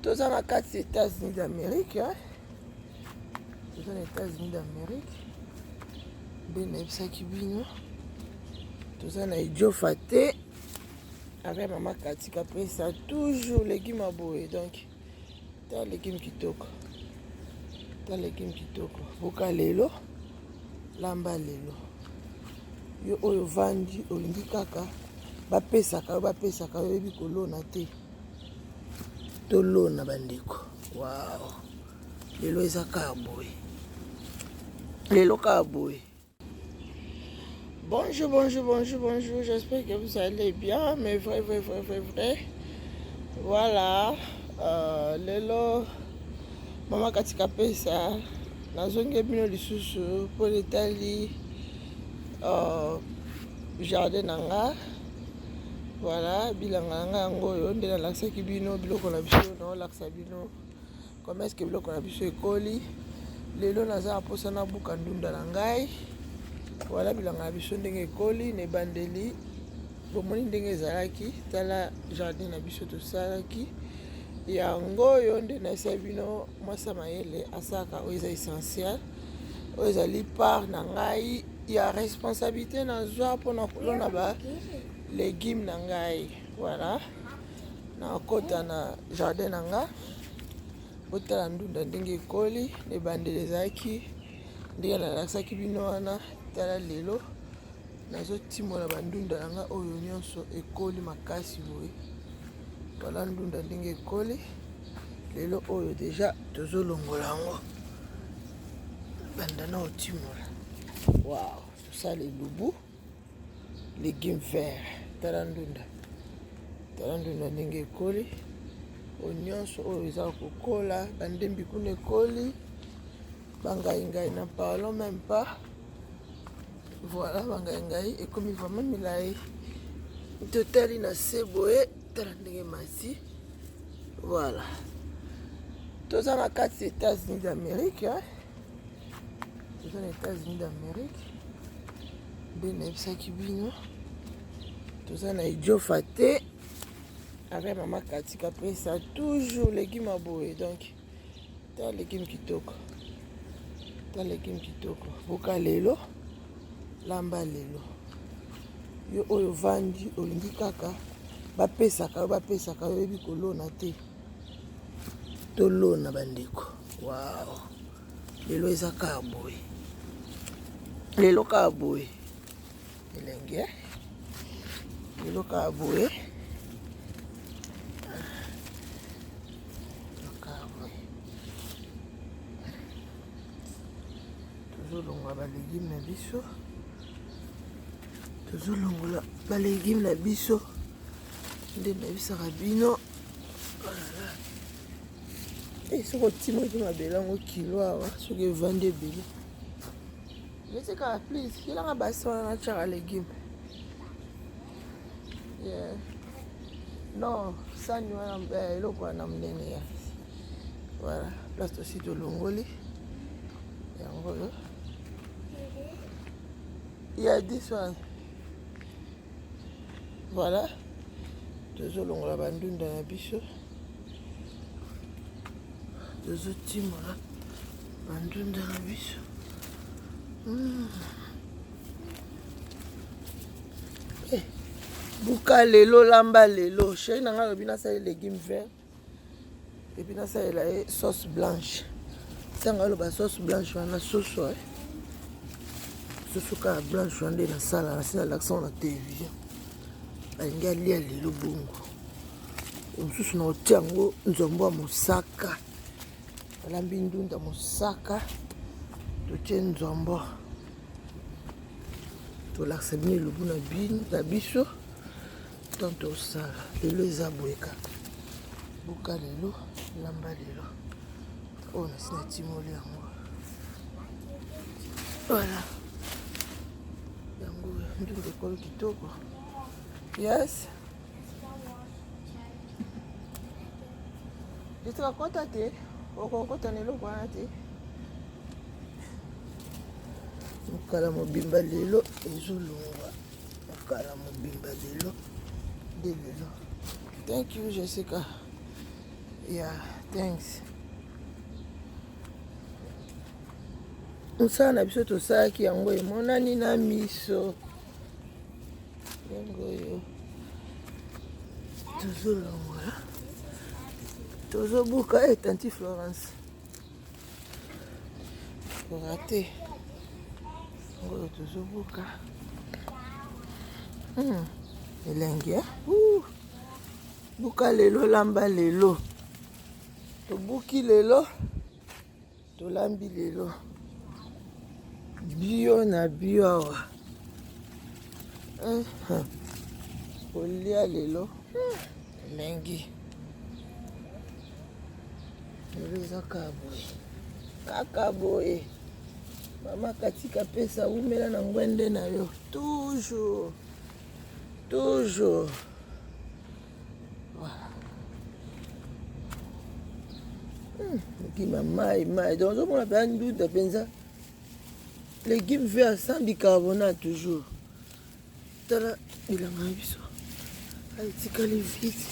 Toza na kati ya États-Unis d'Amérique, hein? Toza na États-Unis d'Amérique nde nayebisaki bino toza na idiofa te avec mama Kati Kapesa, toujours légume ya boye. Donc ta légume kitoko, ta légume kitoko, buka lelo, lamba lelo. Yo oyo ovandi olingi kaka bapesaka yo, bapesaka yo, oyebi kolona te. Tolona, bandeko. Wow, lelo eza kaka boye, lelo kaka boye. Bonjour, bonjour, bonjour, bonjour. J'espère que vous allez bien. Mais vrai, vrai, vrai, vrai, vrai. Voilà. Lelo, mama Kati Kapesa, nazongi bino lisusu mpo etali jardin na nga. Voilà, bilanga na nga yango oyo nde nalakisaki bino biloko na biso. Naolakisa bino comment est-ce que biloko na biso ekoli. Lelo naza na mposa nabuka ndunda na ngai. Voilà, bilanga na biso ndenge ekoli. Na ebandeli bomoni ndenge ezalaki. Tala jardin na biso tosalaki yango oyo nde nayesa bino. Mwasi mayele asalaka oyo eza essentiel. Oyo ezali part na ngai ya responsabilité nazwa mpona kolona ba légume na ngai. Voilà, nakota na jardin na nga, botala ndunda ndenge ekoli. Na ebandeli ezalaki ndenge nalakisaki bino wana. Tala lelo nazotimola bandunda na nga oyo nyonso ekoli makasi boye. Wala ndunda ndenge ekoli lelo oyo, déjà tozolongola yango, banda na otimola. Wow, tosala elubu légume vert. Tala ndunda, tala ndunda ndenge ekoli. Oyo nyonso oyo eza kokola, bandembi kuna ekoli, bangai-ngai n'en parlons même pas. Voilà, bangai-ngai ekomi vraiment milai. Totali na se boye, tala ndenge masi. Voilà, toza na kati ya États-Unis d'Amérique, hein? Toza na États-Unis d'Amérique nde nayebisaki bino toza na idiofa te avec mama Kati Kapesa, toujours légume ya boye. Donc ta légume kitoko, ta légume kitoko, buka lelo, lamba lelo. Yo oyo ovandi olingi kaka bapesaka yo, bapesaka yo, oyebi kolona te. Tolona, bandeko. Wow, lelo eza kaka boye, lelo kaka boye elenge, lelo kaka boye, kaka boye. Tozolongola balégume na biso, tozolongola balégume na biso nde nayebisaka bino. Soki otimoki mabele yango kilo awa, soki evandi ebele neti kaka. Please, yelanga basi wana natiaka légume. Yeah. Non, sani wana, eloko wana monene ya. Voilà, place tosi tolongoli yango oyo. Yeah, this one. Voilà, tozolongola bandunda na biso, tozotimola bandunda na biso. Eh, buka lelo, lamba lelo. Chéri na ngai alobi nasali légume vert et puis nasalela ye sauce blanche. Ntango aloba sauce blanche wana, soso, eh. Soso kaka blanche wana nde nasala, nasi nalakisa na télévision. Alingi alia lelo bongo. Mosusu na otia yango nzombo ya mosaka, alambi ndunda mosaka, totie nzombo. Tolakisa bino elubu na biso. Tant tosala lelo eza boye kaka, buka lelo, lamba lelo. Oyo nasi natimoli yango. Voilà, yango ndunda ekolo kitoko. Yes, Jessica, kota te, okokota na eloko wana te. Mokala mobimba lelo ezolongwa, mokala mobimba lelo nde lelo. Thank you, Jessica. Yeah, thanks. Mosala na biso tosalaki yango emonani na miso. Yango oyo tozolongola, tozobuka. E tanti Florence, korate yango oyo tozobuka. Elengi, eh? Buka lelo, lamba lelo. Tobuki lelo, tolambi lelo. Bio na bio awa. Kolia lelo elengi. Lelo eza kaka boye, kaka boye. Mama Katika pesa, wumela na ngwende na yo toujours, toujours. Voilà. Légume mai mai, donc ozomona mpenza ndunda mpenza légume vert sans bicarbonate toujours. Tala bilanga na biso etikali vite.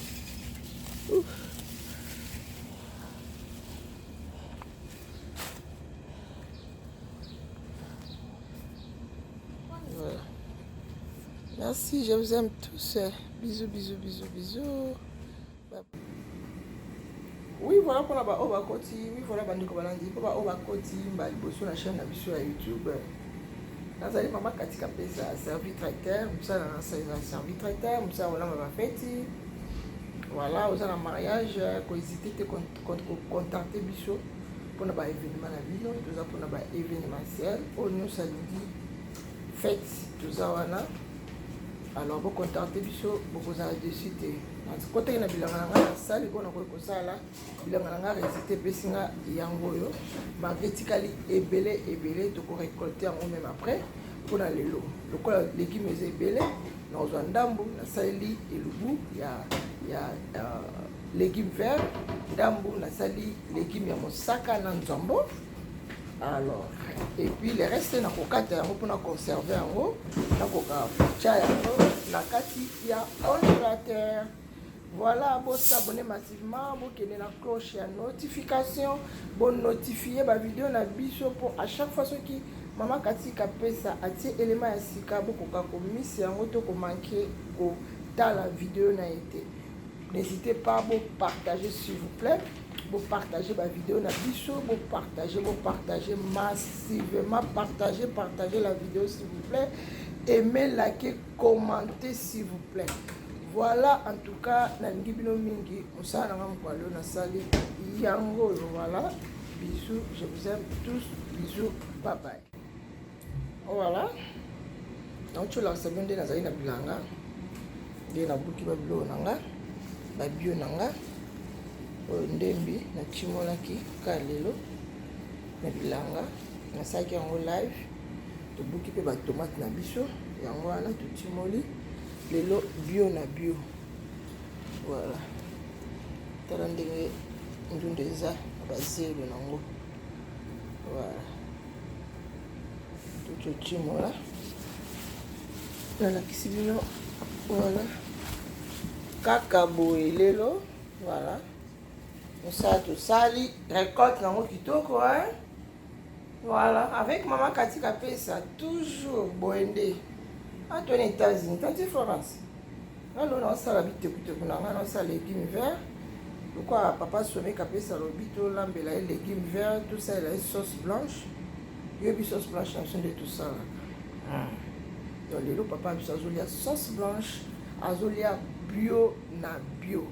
Voilà. Merci, je vous aime tous. Bisous, bisous, bisous, bisous. Oui, voilà mpona baoyo bakoti. Oui, voilà, bandeko balandi, mpo baoyo bakoti mba liboso na chaîne na biso ya YouTube. Nazali mama Katika Mpesa, service traiteur. Mosala na eza service traiteur, mosala kolamba bafeti. Voilà, oza na mariage, kohésite te kocontacte biso mpona baévénement na bino. Toza mpona baévénementiel oyo nyonso alingi fête, toza wana. Alors bocontacte biso, bokozala dessus te. Kotaki na bilanga na ngai, nasali mpo nakoki kosala bilanga na ngai. Résultat epesi nga yango oyo, malgré etikali ebele ebele, tokorécolte yango même après. Mpona lelo, lokola légume eza ebele, nakozwa ndambu nasaleli elubu ya légume vert, ndambu nasali légume ya mosaka na nzombo. Alors, et puis le reste nakokata yango mpona conserve yango, nakoka kotya yango na kati ya congélateur. Voilà, bosabonne massivement, bokende na cloche ya notification, bonotifie bavideo na biso mpo à chaque fois soki mama Katika pesa atie elema ya sika, bokoka komisi yango to komanke kotala video na ye te. N'hésitez pas, bopartager s'il vous plaît, bopartager bavideo na biso, bopartager, bopartager massivement, partagez, partagez la vidéo s'il vous plaît, aimez, likez, commentez s'il vous plaît. Voilà, en tout cas nalingi bino mingi. Mosala na nga mokolo lelo nasali yango oyo. Voilà, bisous, je vous aime tous, bisous, bye bye. Voilà, nauti olakisa bino nde nazali na bilanga, nde nabuki babiloko na nga, babio na nga oyo ndembi natimolaki ka lelo na bilanga. Nasalaki yango live. Tobuki mpe batomate na biso, yango wana totimoli lelo bio na bio. Voilà, tala ndenge ndunda eza na bazelo nango. Voilà, tototimola, nalakisi bino. Voilà, kaka boye lelo. Voilà, mosala tosali, récolte nango kitoko, hein? Voilà, avec mama Katika Pesa toujours boye nde atoni États-Unis. Tanti Florence, ngalo naosala bitekuteku na ngai, naosala légume vert lokola papa Someka apesa, alobi tolambela ye légume vert, tosalela ye sauce blanche. Yoyebi sauce blanche na biso nde tosalaka. Donc lelo papa biso azolia sauce blanche, azolia bio na bio.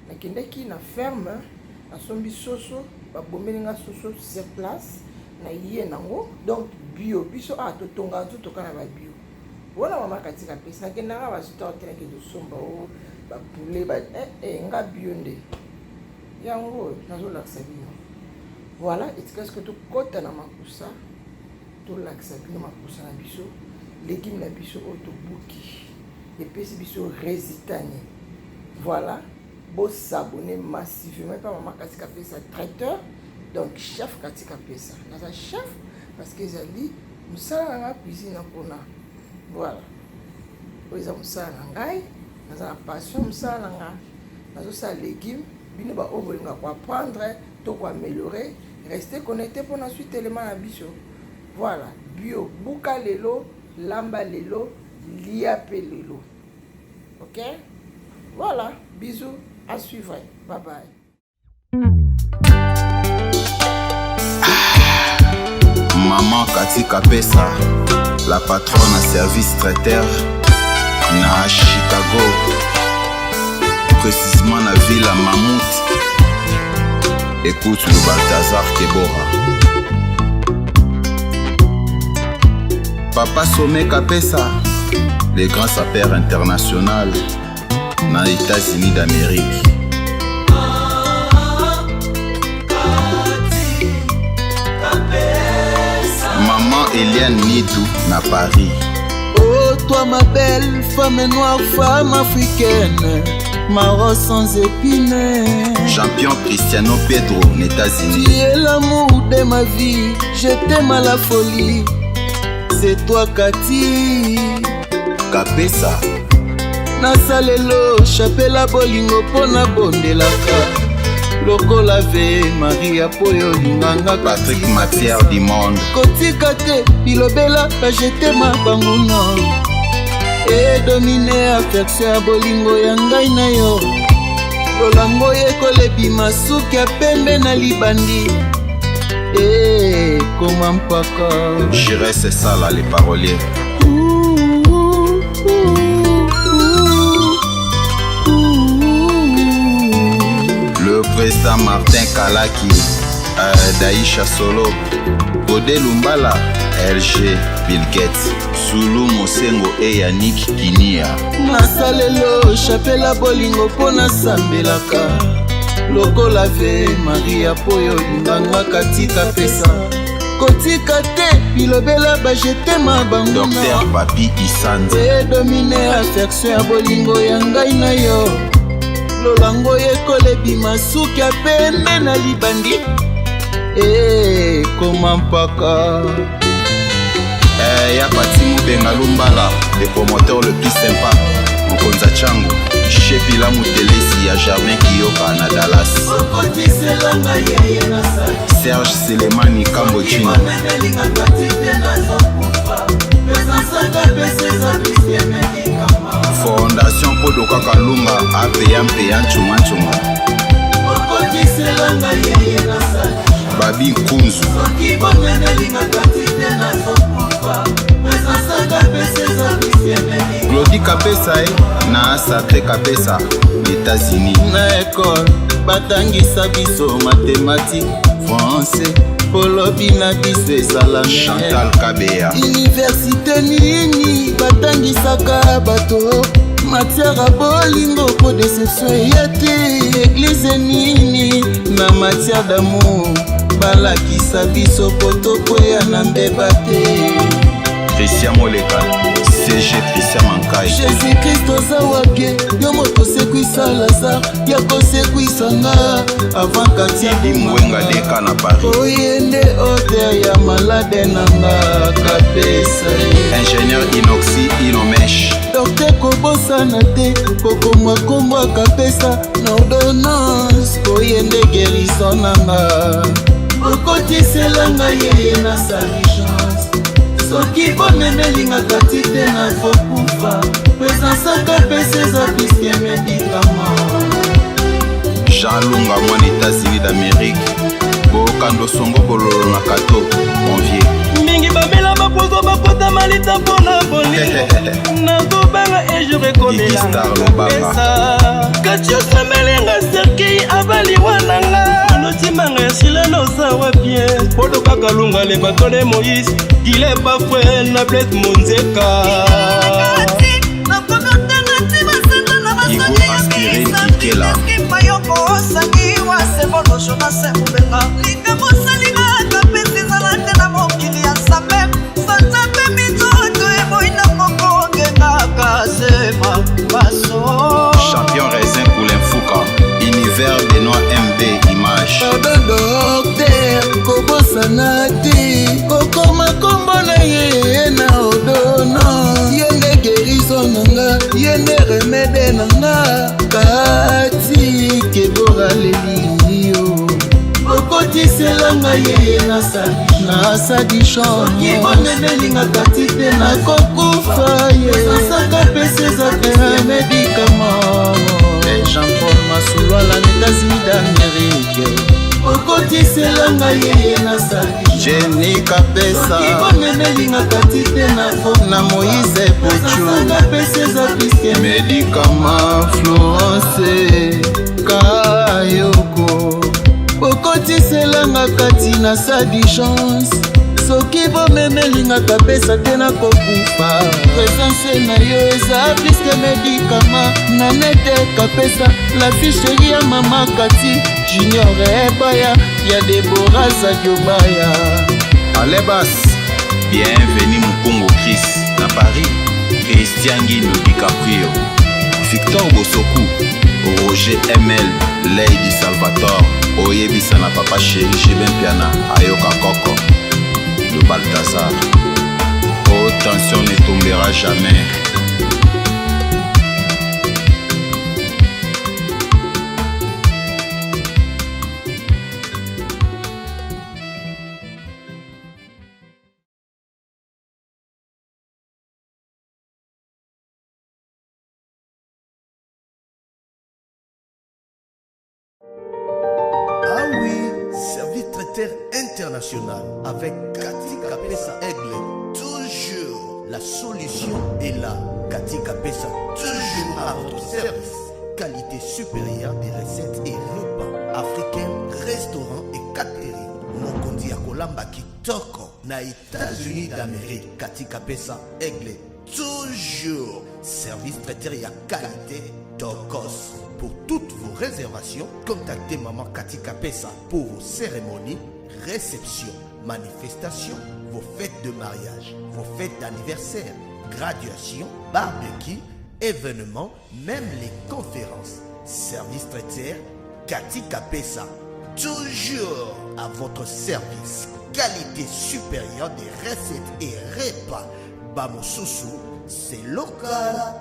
Nakendaki na ferme, nasombi soso, babomeli nga soso sur place na ye nango. Donc bio, biso awa totongaka nzoto kaka na babio wana. Mama Katika pesi, nakendanga bastore te, nakende osomba o bapoulet ba, eh, nga bio nde yango nazolakisa bino. Voilà, etika soki tokɔta na makusa, tolakisa bino makusa na biso, légume na biso oyo tobuki epesi biso résultat nini. Voilà, bosabonne massivement epa mama Katika Pesa traiteur, donc chef Katika Pesa. Naza chef parce que ezali mosala na ngai, cuisine kuna. Voilà, oyo eza mosala na ngai, naza na passion mosala na ngai, nazosala légume. Bino ba oyo bolinga ko apprendre to ko améliorer, restez connecté pour na suite élément na biso. Voilà, bio, buka lelo, lamba lelo, lia pe lelo. Ok? Voilà, bisous, à suivre. Bye bye. Maman Cathy Kapesa, la patronne à service traiteur na Chicago, précisément na ville ya Mammouth. Écoute le Balthazar Kebora. Papa Somé Kapesa, le grand sapeur international na États-Unis d'Amérique. Maman Eliane Nidou na Paris. Oh toi ma belle femme noire, femme africaine, ma rose sans épines. Champion Cristiano Pedro aux États-Unis. Tu es l'amour de ma vie, je t'aime à la folie. C'est toi Cathy. Kapesa. Nasalelo chapela bolingo mpo nabondelaka lokola ve Maria mpo yo olinganga. Patrick Matière du monde. Kotika te bilobela bajetema banguna edomine affection ya bolingo ya ngai na yo. Lolango yekolebima suki ya pembe na libandi ekoma mpaka. Jires Sala les paroliers. Le président Martin Kalaki, Daïcha Solo, Godé Lumbala, LG, Bill Gates, Zulu Mosengo et Yannick Kinia. Nasalelo chapela bolingo mpo nasambelaka lokola ve Maria mpo yo olinganga katika pesa. Kotika te bilobela bajetema banguna. Docteur Papi Isanza. Edomine affection ya bolingo ya ngai na yo. Lolango yekolebima suki ya pembe na libandi ekoma mpaka. Ya Pati Mubenga Lumbala, le promoteur le plus sympa, Mokonza Chango, Shepila Mutelesi ya Germain Kiyoka na Dallas. Serge Selemani Kambojino. Fondation Podo Kakalunga apeya mpeya nchunga nchunga. Babi Nkunzu. Glody Kapesa na Sacré Kapesa, États-Unis. Na école batangisa biso mathématique, français, polobi na biso ezala. Chantal Kabeya. Université nini batangisaka bato matière ya bolingo po déception eya te. Église nini na matière d'amour balakisa biso po tokweya na mbeba te. Christian Moleka, CG Christian Mankai. Jésus-Christ oza wapi? Yo moto osekwisa Lazare, ya kosekwisa nga avant katia. Didi Mwenga Deka na Paris. Oye nde auteur ya malade na nga kapesa. Ingénieur Inoxy Inomesh. Docteur kobosana te kokomwa kombo kapesa na ordonnance, oye nde guérison na nga. Okotiselanga yeye na sa chance soki bomemelingaka ti te na fokufa présence akapesa eza piske médicament. Jean Lunga mwana États-Unis d'Amérique. Bokando songo bololo na kato, mon vieux. Mingi bamela bapozo bakota malita mpona bolingo nazobanga ejour Star Lobanga. Kati osambelenga cercueil abaliwa nanga olotimanga ya silana oza wapi podo kaka lunga le bato de Moïse gile bafre na Blaise Monzeka. Igo Aspirine Kikela. Champion Raisin Koulenfouka, Univers Benoît MB Image. Pardon docteur, kobosana te kokoma kombo na ye na ordonnance. Ye nde guérison na nga, ye nde remède na nga. Kati kebora le Okotiselanga yeye na sadichon bomemelingaka ti te nakokufa ye sasaka pesa eza te medikama Jean-Paul Masulwala na États-Unis d'Amérique okotiselanga yeye na Jenny Kapesa bomemelingaka ti te na Moïse Pocho pesa eza piske Medikama Florence Kayoko bokotiselanga kati na sadichance soki bomemelingaka pesa te nakokufa presence na yo eza pliske medikama na nete kapesa la ficheri ya mama kati junior ebaya ya debora zadiobaya Alebas Bienvenue Mukongo Chris na Paris Christian Guindo DiCaprio Victor Bosoku Roger ML Lady Salvatore oyebisa na papa chéri Jibin Piana ayoka koko le Balthazar Oh tension ne tombera jamais Ah oui, service traiteur international avec Cathy Kapesa Aigle. Toujours la solution est là. Cathy Kapesa, toujours à votre service. Qualité supérieure des recettes et repas africains, restaurants et catering. Mokonzi ya kolamba kitoko na États-Unis d'Amérique. Cathy Kapesa Aigle, toujours service traiteur ya qualité Tokos. Pour toutes vos réservations, contactez Maman Cathy Kapesa pour vos cérémonies, réceptions, manifestations, vos fêtes de mariage, vos fêtes d'anniversaire, graduation, barbecue, événements, même les conférences. Service traiteur, Cathy Kapesa, toujours à votre service. Qualité supérieure des recettes et repas. Bamosusu, c'est local.